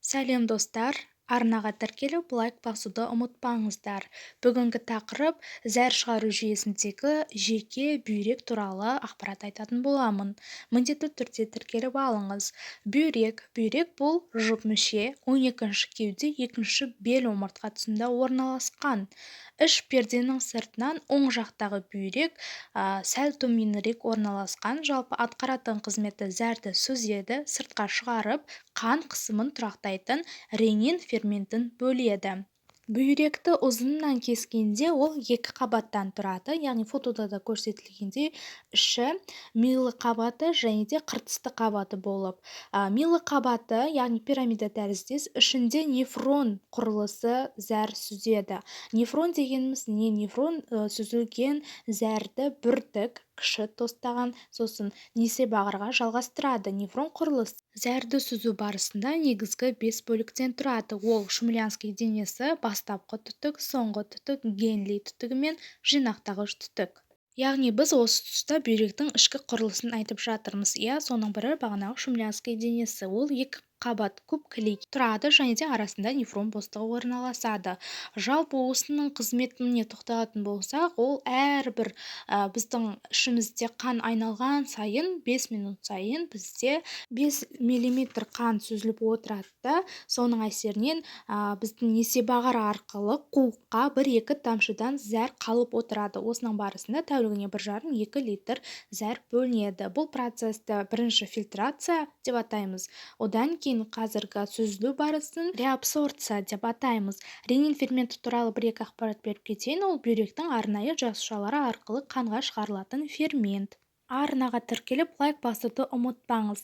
Сәлем, достар! Арнаға тіркеліп, лайк басуды ұмытпаңыздар. Бүгінгі тақырып: зәр шығару жүйесіндегі жеке бүйрек туралы ақпарат айтатын боламын. Міндетті түрде тіркеліп алыңыз. Бүйрек. Бүйрек – бұл жұп мүше, 12-ші кеуде, екінші бел омыртқа тұсында орналасқан. Іш перденің сыртынан оң жақтағы бүйрек сәл төменірек орналасқан. Жалпы, атқаратын қызметі: зәрді сүзеді, сыртқа шығарып, қан қысымын тұрақтайтын ренин ферментін бөледі. Бүйректі ұзыннан кескенде, ол екі қабаттан тұрады, яғни фотода да көрсетілгендей, іші милы қабаты және де қыртысты қабаты болып, милы қабаты, яғни пирамида тәріздес, ішінде нефрон құрылысы зәр сүзеді. Нефрон дегеніміз не? Нефрон сүзілген зәрді бүртік, кіші тостаған, сосын несебағырға жалғастырады. Нефрон құрылысы зәрді сүзу барысында негізгі бес бөліктен тұрады. Ол: Шумлянский денесі, бастапқы түтік, соңғы түтік, Генли түтігі мен жинақтағыш түтік. Яғни біз осы тұста бүйректің ішкі құрылысын айтып жатырмыз, иә. Соның бірі – бағанағы Шумлянский денесі. Ол екі қабат куб тұрады және де арасында нефрон бостығы орналасады. Жалпы, осының қызметіне тоқталатын болсақ, ол әрбір біздің ішімізде қан айналған сайын, 5 минут сайын бізде 5 миллиметр қан сүзіліп отырады да, соның әсерінен біздің несебағыр арқылы қуыққа бір-екі тамшыдан зәр қалып отырады. Осының барысында тәулігіне 1,5-2 литр зәр бөлінеді. Бұл процесті бірінші фильтрация деп атаймыз, одан кейін қазіргі сүзілу барысын реабсорбция деп атаймыз. Ренин ферменті туралы бір-екі ақпарат беріп кетейін. Ол – бүйректің арнайы жасушалары арқылы қанға шығарылатын фермент. Арнаға тіркеліп, лайк басуды ұмытпаңыз.